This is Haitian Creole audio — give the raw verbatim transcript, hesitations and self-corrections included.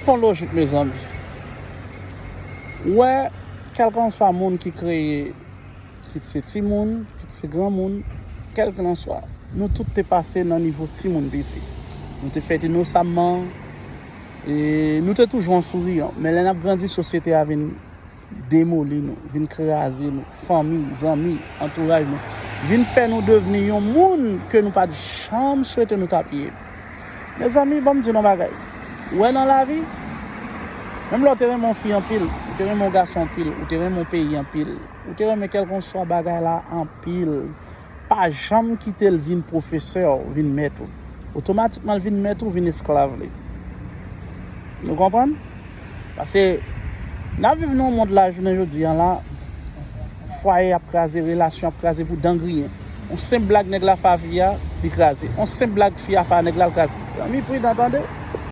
Yon lojik, mezanmi. Ou wè, kèlkanswa moun ki kreye, kit se timoun, kit se granmoun, kèlkanswa, nou tout te pase nan nivo timoun piti. Nou te fèt inosamman, e nou te toujou an souriyan. Men lè n ap grandi, sosyete a vin demoli nou, vin kraze nou, fanmi, zanmi, antouraj nou, vin fè nou devni yon moun ke nou pa t janm swete nou t ap ye. Mezanmi, ban m di nou yon bagay. Ou wè nan lavi, menm lè w te renmen yon fi anpil, ou te renmen yon gason anpil, ou te renmen yon peyi anpil, ou te renmen kèlkanswa bagay la anpil, pa janm kite l vin pwofesè w, vin mèt ou. Otomatikman, l vin mèt ou, vin esklav li. Nou konprann? Paske n ap viv nan yon mond la, jounen jodi a la, fwaye ap kraze, relasyon ap kraze pou dan griyen. Yon senp blag nèg la fè a fi a, li kraze. Yon senp blag fi a fè a nèg la, l kraze. Zanmi, pridan, tande.